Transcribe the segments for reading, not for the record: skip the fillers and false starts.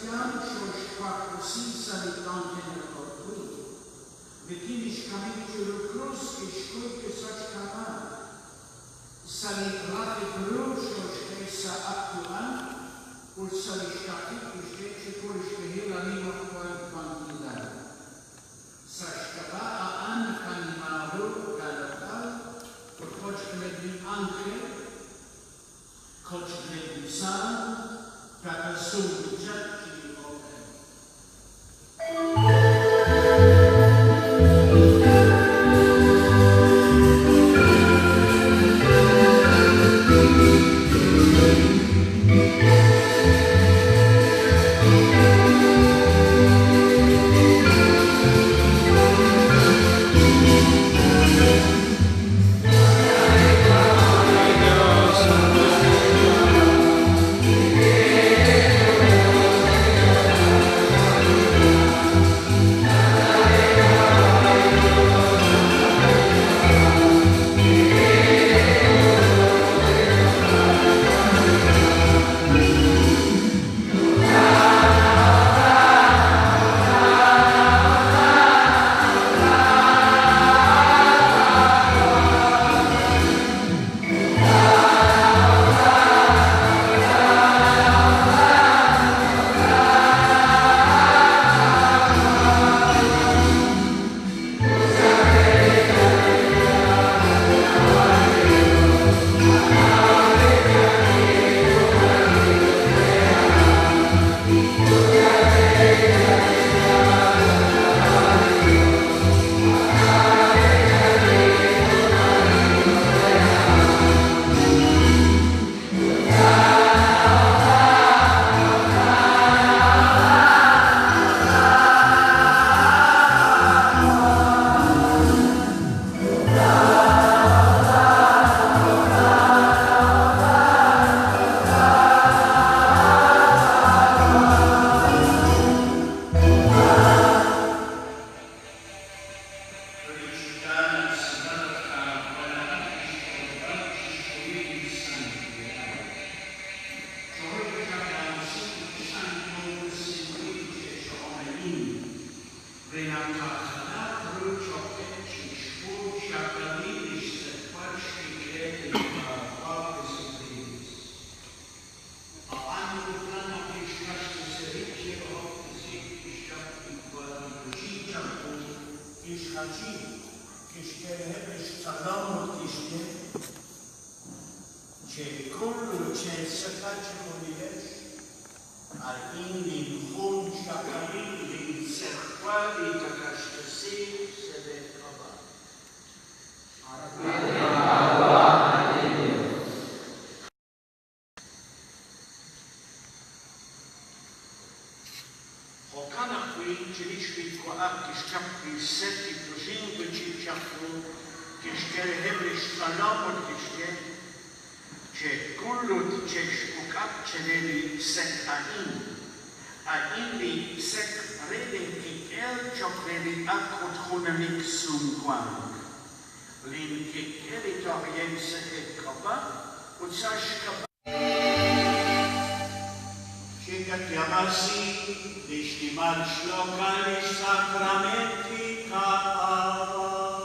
kristiaan xooxwaklesi sa' li wanjenaqo wi'. Rik'in lix kamik chiru krus kixkuy qisach qamaak. Sa' li rajik ru xooxk'e sa' ak' yu'am ut sa' lix taqik kixk'e chiqu lix b'ehil li nimajwal wankilal. Sa' xk'ab'a' a'an naqanima ru qaloq'al ut qochb'eeneb' li ánjel, qochb'eeneb' li saant, taqasumub'chaq chi jo'kan. Jo'kan ajwi' chirix li wa'ak kixchap li sek kik'uxink wi' chik chaq ru, kixk'e reheb' li xtzolom ut kixye, Chek'ul ut chex'uk'aq chire li sek a'in. A'in li sek re linkik'el cho'q re li ak' ut junelik sumwank. Linkik'el li to'yen sa' eek'ab'a' ut sa' xk'ab'a' Chiqayaab'asi li xnimal xloq'al li xsakrameent li Qaawa'.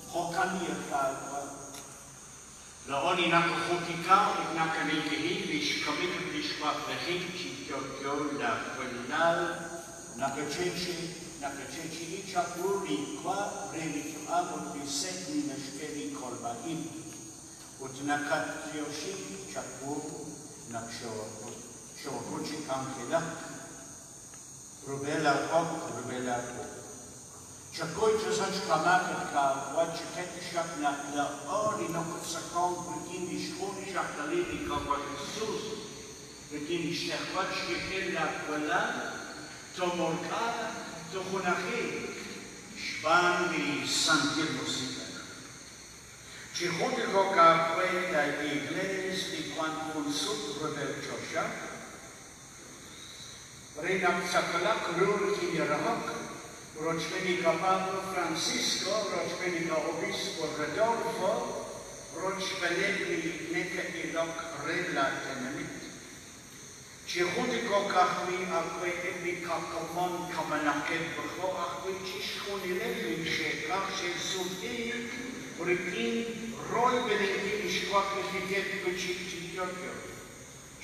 Jo'kan li Qaawa'. Laa'o li naqajultika ut naqaninq'ehi li xkamik ut li xwaqlajik chi yo'yo laa walal, naqacheechi'i chawu li wa re li yu'am ut li sek' li naxk'e li kolb'a-ib', ut naqatyoxi chawu naq xooru chi k'anjelak rub'el laa woq rub'el laa wuq'. Chakuy chasach qamaak at Qaawa' chiqe taxaq naq laa'o li nokotz'aqonk rik'in li xjunxaqalil li Qaawa' Jesus, rik'in li xnejwal xkik'el laa walal, toomolk'aaq, tojunajiiq Xb'aan li Santil Musiq'ej. Chijultiko'q aawe laa Iglees li wan jun sut rub'el choxa, re naq tz'aqalaq ru rik'in li rahok, rochb'een li qaPapa Francisco, rochb'een li qa'Obispo Rodolfo, rochb'eeneb' li neke'ilok re laa tenamit. Chijultiko'q ajwi' aawe eb' li qakomon kamenaqeb' jo' ajwi' chixjunileb' li xe'qaj xe'sutq'iik rik'in royb'eninkil lix waklijikeb' wi'chik chi yo'yo.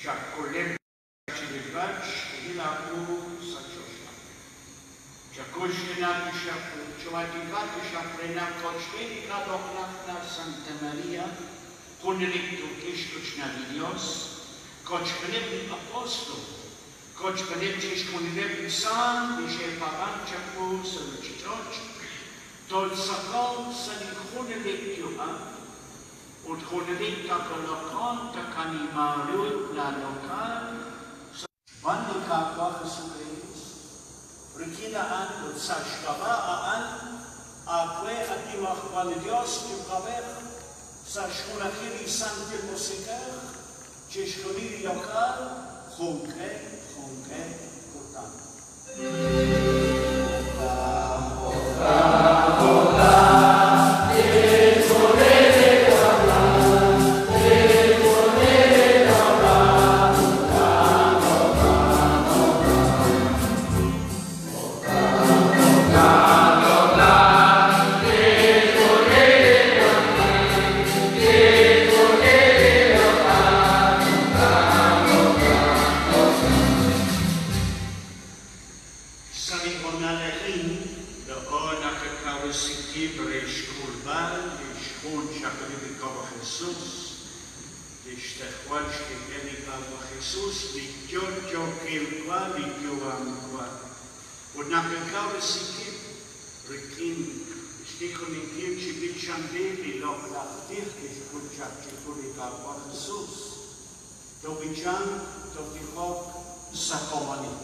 Chakoleb' chirilb'al xq'ehil aawu sa' choxa. Chakuxtenaq taxaq ut choo'aatinaq taxaq re naq qochb'een li qaloq'laj Na' Santa Maria, junelik tuq'ixq ut xna' li Dios, Qochb'eeneb' li apóstol, qochb'eeneb' chixjunileb' li saant li xe'paab'ank chawu sa' ruuchich'och', tootz'aqonq sa' li junelik yu'am ut junelik taqaloq'on taqanima ru laaloq'al sa' Xb'aan li Qaawa' Jesukriist, rik'in a'an ut sa' xk'ab'a' a'an, aawe at Nimajwal Yos Yuwa'b'ej, sa' xjunajil li Santil Musiq'ej, Chixjunil li loq'al junq'e junq'e kutan. Sa' li hoonal a'in, laa'o naqakawresi qib' re xk'ulb'al lix junxaqalil li Qaawa' Jesus, lix tz'ejwal xkik'el li Qaawa' Jesus, li yo'yookil wa, li yu'am wa. Ut naqakawresi qib' rik'in xtiqoninkil chi b'ichanb'il li loq'laj tij kixk'ut chaq chiqu li Qaawa' Jesus. Toob'ichanq, tootijoq sa' komonil.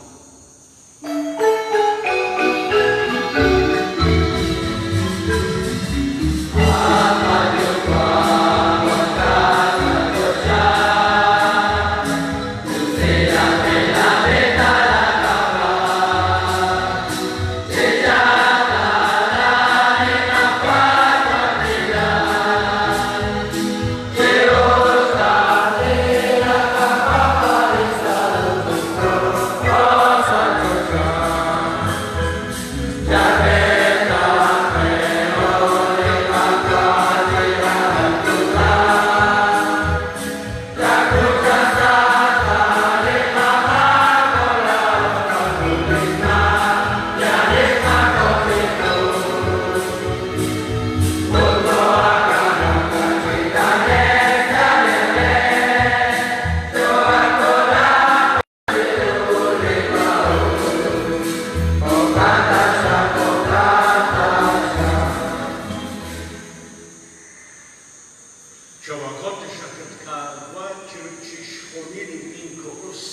Choo'aqo taxaq at Qaawa' chiru chixjunil li ink'a'us,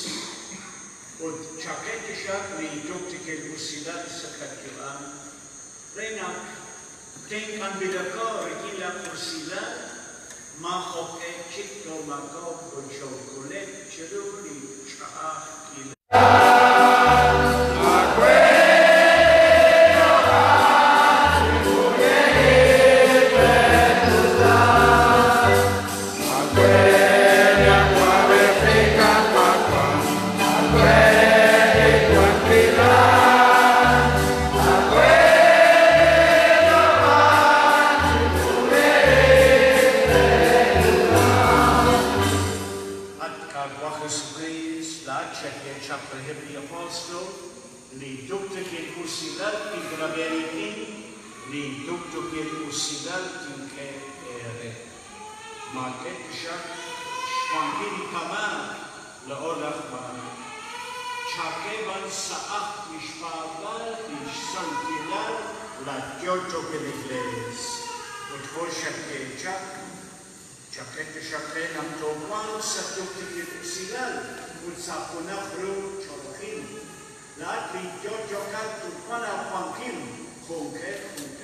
ut chaqe taxaq li tuqtuukil usilal sa' qayu'am, re naq tenq'anb'ilaqo rik'in laa usilal, maajo'q'e chik toomaakob'q ut chookole'q chiru li ch'a'ajkilal. At Qaawa' Jesukriist, laa'at xaye chaq reheb' li apóstol, Li tuqtuukil usilal tinkanab' eerik'in, li tuqtuukil usilal tink'e eere. Maak'e taxaq xwankil li qamaak laa'o laj maak. Chak'e b'an sa' ajl li xpaab'aal li xsantilal laa yo'yookil Iglees. Ut jo' xaye chaq, Chak'e taxaq re naq toowanq sa' tuqtuukil usilal ut sa' junaj ru ch'oolejil. Laa'at li yo'yookat ut wan aawankil junq'e junq'e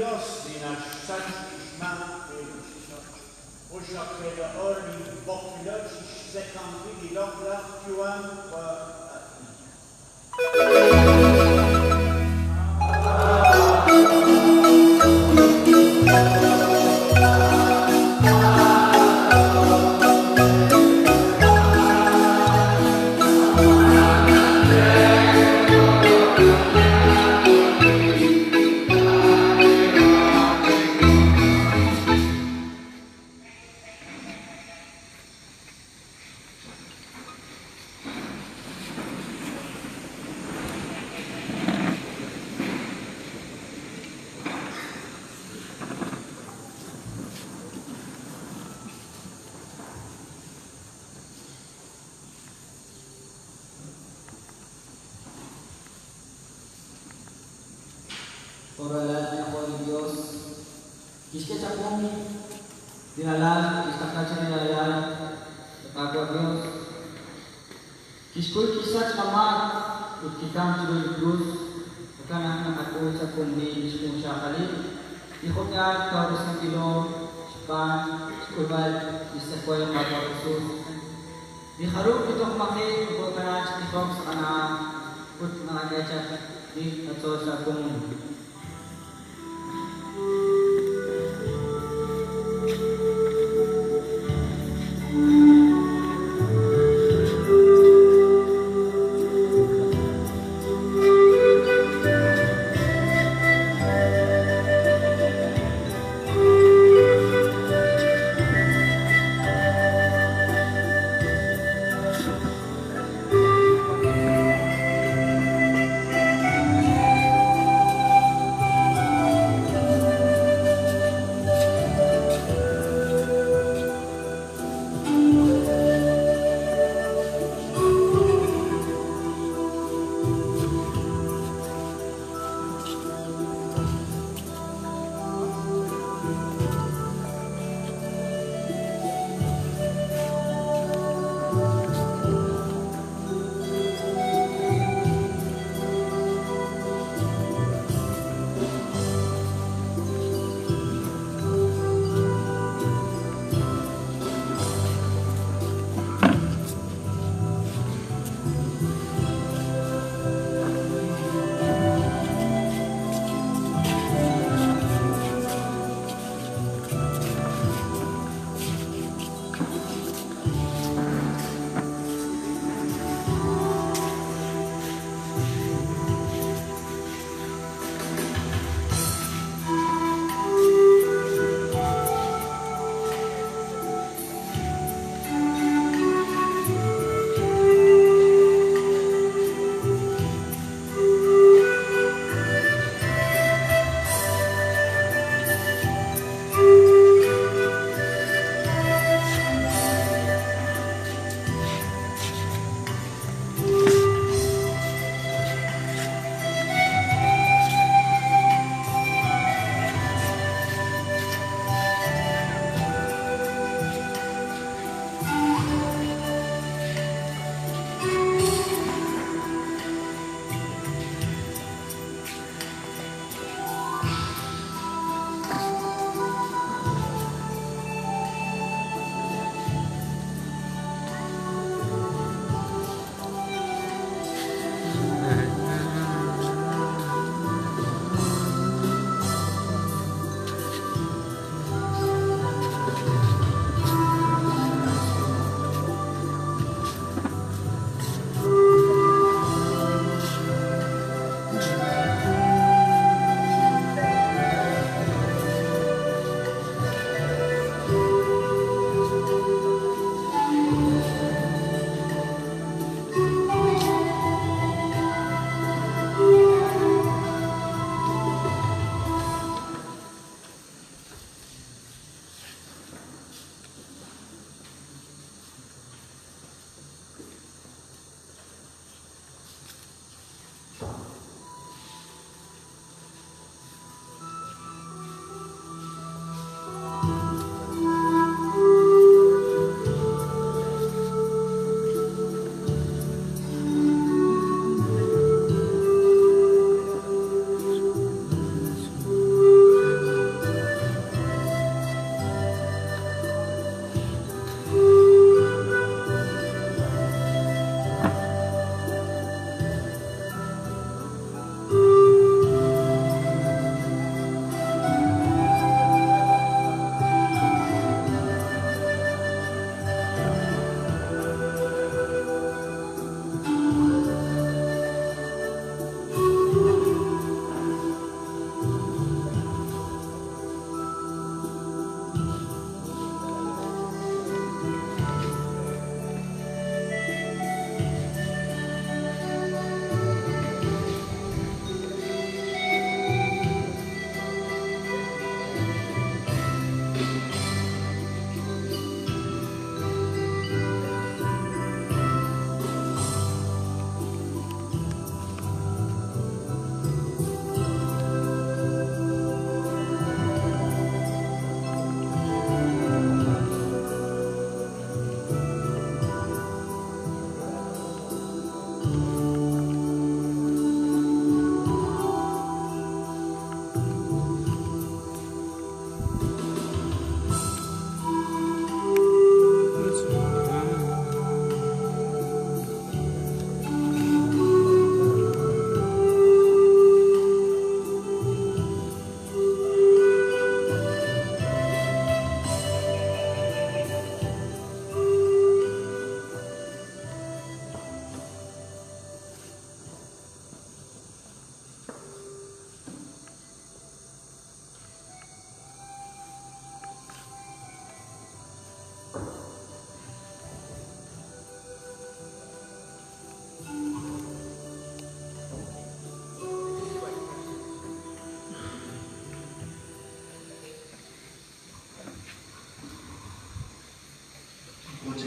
Dios li naxsach li xmaak li ruuchich'och'. Ut xaqela'o li b'oqb'ilo chi xtzekankil li loq'laj yu'am wa a'in. Oralal niya po ni Diyos. Kixk'e chaq jun li ralal, kixtaqla chaq li ralal, li Qaawa' Dios. Kixkuy kixsach qamaak ut kikam chiru li krus. Jo'kan naq naqak'ul sa' komonil lix junxaqalil li jo'k'ihal kawresinb'ilo xb'aan xk'ulb'al lix tz'ejwal li Qaawa' Jesus. Li jarub' li toj maji' nokokana chi tijok sa' qana'aj ut naqak'e chaq li qatzol sa' komonil.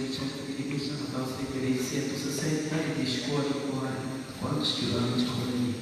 Xb'ichankil li b'ich naqataw sa' li perel 160 li tixk'ul li wank xyu'am chi junelik.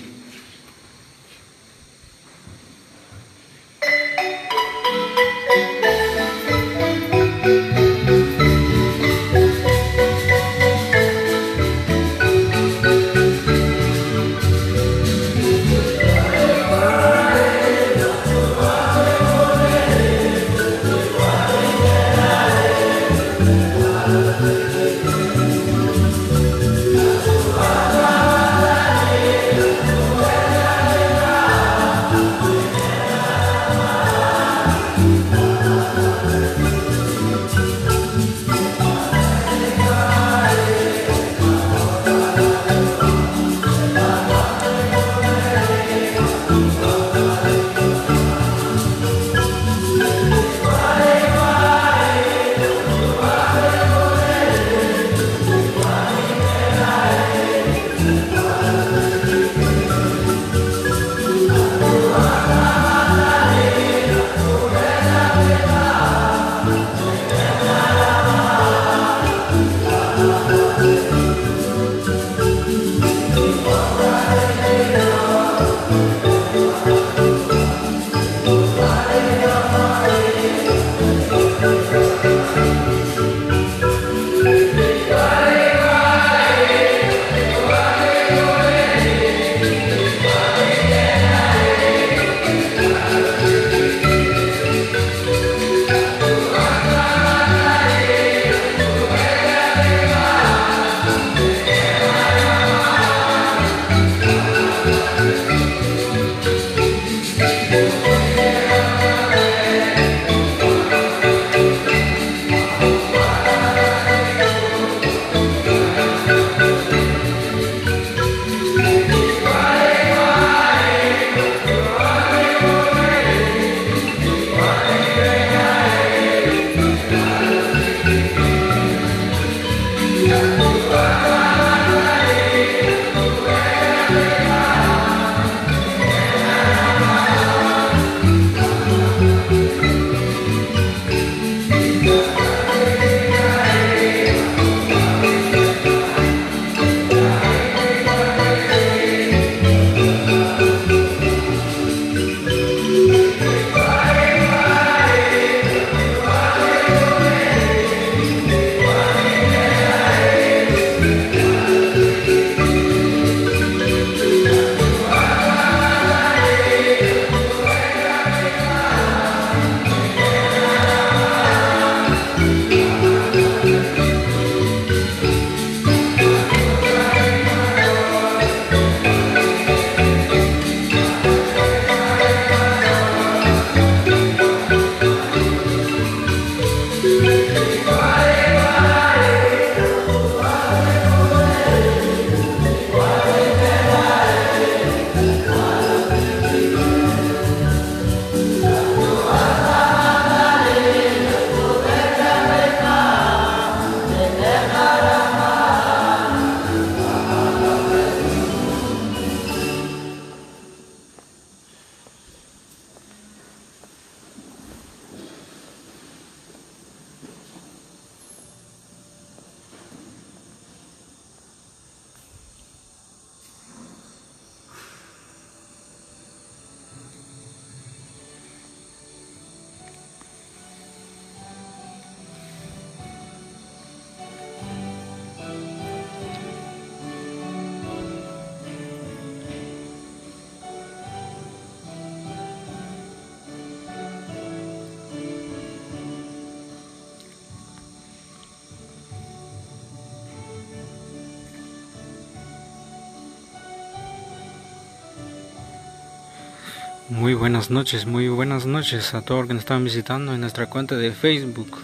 Muy buenas noches, muy buenas noches a todos los que nos están visitando en nuestra cuenta de Facebook.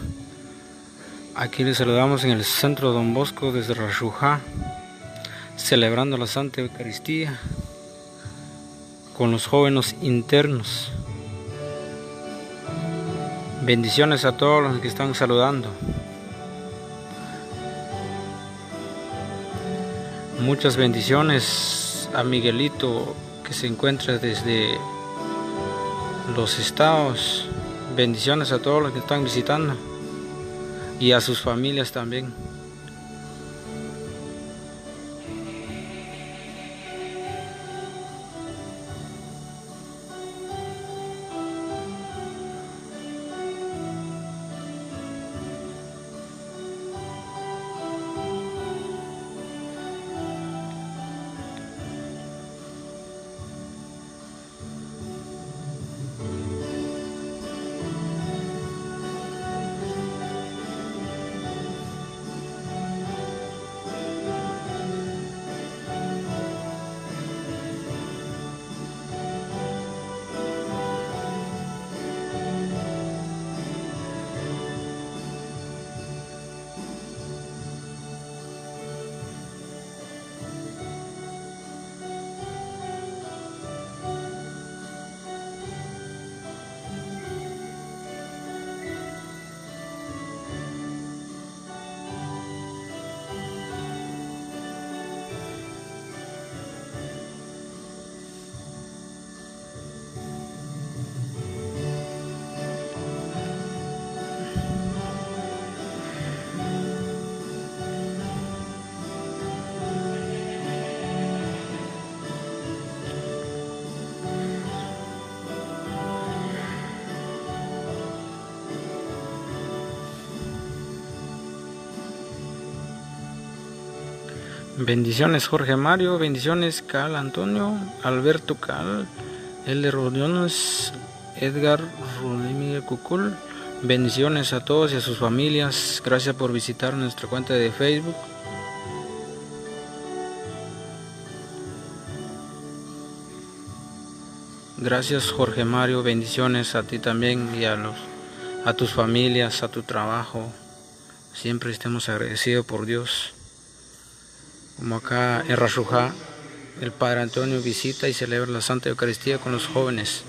Aquí les saludamos en el centro Don Bosco desde Raxruhá, celebrando la Santa Eucaristía con los jóvenes internos. Bendiciones a todos los que están saludando. Muchas bendiciones a Miguelito, que se encuentra desde los estados. Bendiciones a todos los que están visitando. Y a sus familias también. Bendiciones Jorge Mario, bendiciones Cal Antonio, Alberto Cal, Elder Rodiones, Edgar Rodríguez Cucul. Bendiciones a todos y a sus familias. Gracias por visitar nuestra cuenta de Facebook. Gracias Jorge Mario, bendiciones a ti también y a tus familias, a tu trabajo. Siempre estemos agradecidos por Dios. Como acá en Raxruhá, el Padre Antonio visita y celebra la Santa Eucaristía con los jóvenes.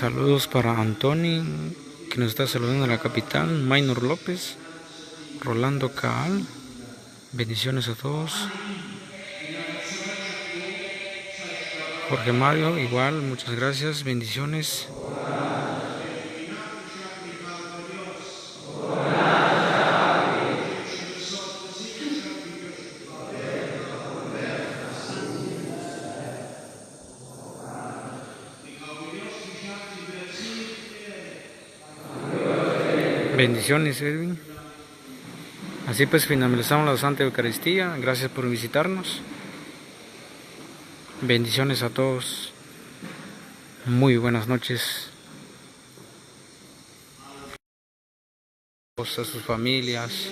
Saludos para Antoni, que nos está saludando en la capital, Maynor López, Rolando Caal. Bendiciones a todos. Jorge Mario, igual, muchas gracias, bendiciones. Bendiciones, Edwin. Así pues finalizamos la Santa Eucaristía. Gracias por visitarnos. Bendiciones a todos. Muy buenas noches. A sus familias.